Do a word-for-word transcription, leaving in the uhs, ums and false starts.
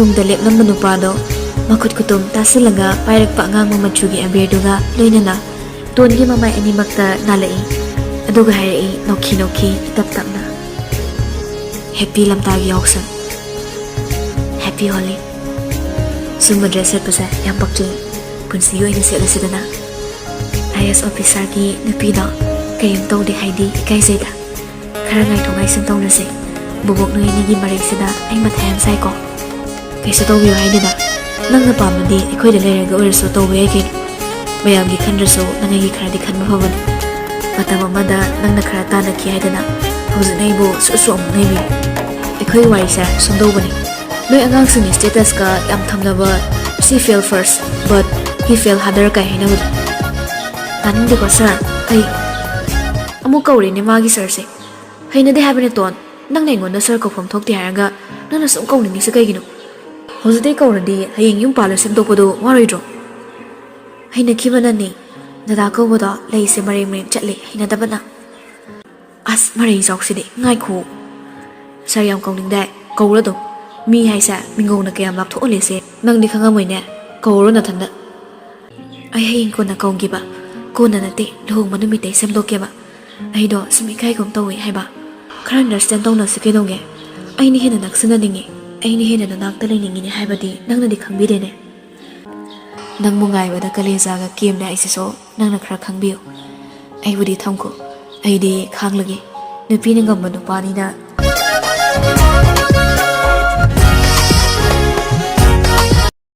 ꯇꯨꯡꯗ ꯂꯦꯞꯂꯝꯕ ꯅꯨꯄꯥꯗꯣ ꯃꯈꯨꯠ ꯈꯨꯇꯨꯝ ꯇꯥꯁꯤꯜꯂꯒ ꯄꯥꯏꯔꯛꯄ ꯑꯉꯥꯡꯕ ꯃꯆꯨꯒꯤ ꯑꯕꯦꯔꯗꯨꯒ ꯂꯣꯏꯅꯅ ꯇꯣꯟꯒꯤ ꯃꯃꯥꯏ ꯑꯅꯤꯃꯛꯇ ꯅꯥꯜꯂꯛꯏ꯫ ꯑꯗꯨꯒ ꯍꯥꯏꯔꯛꯏ ꯅꯣꯛꯈꯤ ꯅꯣꯛꯈꯤ ꯇꯞ ꯇꯞꯅ, "ꯍꯦꯞꯄꯤ ꯂꯝꯇꯥꯒꯤ ꯌꯥꯎꯁꯪ, ꯍꯦꯞꯄꯤ ꯍꯣꯂꯤ꯫ ꯁꯨꯝꯕ ꯗ꯭ꯔꯦꯁ ꯁꯦꯠꯄꯁꯦ ꯌꯥꯝ ꯄꯛꯆꯩ꯫ ꯄꯨꯟꯁꯤꯒꯤ ꯑꯣꯏꯅ ꯁꯦꯠꯂꯁꯤꯗꯅ꯫ ꯑꯥꯏ ꯑꯦꯁ ꯑꯣꯐꯤꯁꯥꯔꯒꯤ ꯅꯨꯄꯤꯗꯣ ꯀꯔꯤꯝ ꯇꯧꯗꯦ ꯍꯥꯏꯗꯤ ꯏꯀꯥꯏꯖꯩꯗ꯫ ꯈꯔ ꯉꯥꯏꯊꯣꯛ ꯉꯥꯏꯁꯤꯟ ꯇꯧꯅꯁꯦ꯫ ꯕꯣꯕꯣꯛ ꯅꯣꯏ ꯑꯅꯤꯒꯤ ꯃꯔꯩꯁꯤꯗ ꯑꯩ ꯃꯊꯥ ꯌꯥꯝ ꯁꯥꯏꯀꯣ꯫ ꯀꯩꯁꯨ ꯇꯧꯕꯤꯌꯨ ꯍꯥꯏꯗꯦꯗ꯫ ꯅꯪꯅ ꯄꯥꯝꯃꯗꯤ ꯑꯩꯈꯣꯏꯗ ꯂꯩꯔꯒ ꯑꯣꯏꯔꯁꯨ ꯇꯧꯕ ꯌꯥꯏ ꯀꯩꯅꯣ꯫ ꯃꯌꯥꯝꯒꯤ ꯈꯟꯗ꯭ꯔꯁꯨ ꯅꯪ ꯑꯩꯒꯤ ꯈꯔꯗꯤ ꯈꯟꯕ ꯐꯕꯅꯤ꯫ ꯃꯇꯝ ꯑꯃꯗ ꯅꯪꯅ ꯈꯔ ꯇꯥꯟꯅꯈꯤ ꯍꯥꯏꯗꯅ ꯍꯧꯖꯤꯛꯅ ꯑꯩꯕꯨ ꯁꯨ ꯁꯨ ꯑꯃꯨꯛ ꯅꯩꯕꯤꯔꯦ꯫ ꯑꯩꯈꯣꯏ ꯋꯥꯔꯤꯁꯦ ꯁꯨꯝꯗꯧꯕꯅꯤ꯫ ꯅꯣꯏ ꯑꯉꯥꯡꯁꯤꯡꯒꯤ status ꯀ ꯌꯥꯝ ꯊꯝꯅꯕ "She fell first, but he fell harder" ꯀꯥꯏ ꯍꯥꯏꯅꯕꯗꯣ꯫ ꯇꯥꯅꯤꯡꯗꯦꯀꯣ ꯁꯥꯔ꯫ ꯑꯩ ꯑꯃꯨꯛ ꯀꯧꯔꯦꯅꯦ ꯃꯥꯒꯤ ꯁꯥꯔꯁꯦ꯫ ꯍꯩꯅꯗꯦ ꯍꯥꯏꯕꯅꯦ ꯇꯣꯟ꯫ ꯅꯪꯅ ꯑꯩꯉꯣꯟꯗ ꯁꯥꯔ ꯀꯧꯐꯝ ꯊꯣꯛꯇꯦ ꯍꯥꯏꯔꯒ ꯅꯪꯅ ꯁꯨꯝ ꯀꯧꯅꯤꯡꯉꯤꯁꯦ ꯀꯩꯒꯤꯅꯣ? ꯍꯧꯖꯤꯛꯇꯩ ꯀꯧꯔꯗꯤ ꯍꯌꯦꯡ ꯌꯨꯝ ꯄꯥꯜꯂ ꯁꯦꯝꯗꯣꯛꯄꯗꯣ ꯋꯥꯔꯣꯏꯗ꯭ꯔꯣ? ꯍꯩꯅꯈꯤꯕꯅꯅꯦ꯫ ꯗꯗꯥ ꯀꯧꯕꯗꯣ ꯂꯩꯁꯦ ꯃꯔꯦꯡ ꯃꯔꯦꯡ ꯆꯠꯂꯦ, ꯍꯩꯅꯗꯕꯅ꯫ ꯑꯁ, ꯃꯔꯩ ꯆꯥꯎꯁꯤꯗꯤ꯫ ꯉꯥꯏꯈꯣ꯫ ꯁꯥꯔ ꯌꯥꯝ ꯀꯧꯅꯤꯡꯗꯥꯏ? ꯀꯧꯔꯣ ꯑꯗꯨꯝ꯫ ꯃꯤ ꯍꯥꯏꯁꯦ ꯃꯤꯡꯒꯧꯅ ꯀꯌꯥꯝ ꯂꯥꯞꯊꯣꯛꯍꯜꯂꯦꯁꯦ ꯅꯪꯗꯤ ꯈꯪꯉꯝꯃꯣꯏꯅꯦ꯫ ꯀꯧꯔꯣ ꯅꯊꯟꯗ꯫ ꯑꯩ ꯍꯌꯦꯡ ꯀꯣꯟꯅ ꯀꯧꯒꯦꯕ꯫ ꯀꯣꯟꯅ ꯅꯠꯇꯦ, ꯂꯨꯍꯣꯡꯕ ꯅꯨꯃꯤꯠꯇꯩ ꯁꯦꯝꯗꯣꯛꯀꯦꯕ꯫ ꯑꯩꯗꯣ ꯁꯨꯝ ꯏꯀꯥꯏꯒꯨꯝ ꯇꯧꯋꯦ ꯍꯥꯏꯕ꯫ ꯈꯔ understand ꯇꯧꯅꯁꯤ ꯀꯩꯗꯧꯒꯦ? ꯑꯩꯅ ꯍꯦꯟꯅ ꯅꯛꯁꯤꯟꯅꯅꯤꯡꯉꯤ꯫ ꯑꯩꯅ ꯍꯦꯟꯅ ꯅꯅꯥꯛꯇ ꯂꯩꯅꯤꯡꯉꯤꯅꯦ ꯍꯥꯏꯕꯗꯤ ꯅꯪꯅꯗꯤ ꯈꯪꯕꯤꯗꯦꯅꯦ꯫ ꯅꯪꯕꯨ ꯉꯥꯏꯕꯗ ꯀꯂꯦꯖꯥꯒ ꯀꯦꯝꯅꯦ ꯑꯩꯁꯤꯁꯨ, ꯅꯪꯅ ꯈꯔ ꯈꯪꯕꯤꯌꯨ꯫ ꯑꯩꯕꯨꯗꯤ ꯊꯝꯈꯣ, ꯑꯩꯗꯤ ꯈꯥꯡꯂꯒꯦ꯫ ꯅꯨꯄꯤꯅ ꯉꯝꯕ ꯅꯨꯄꯥꯅꯤꯅ꯫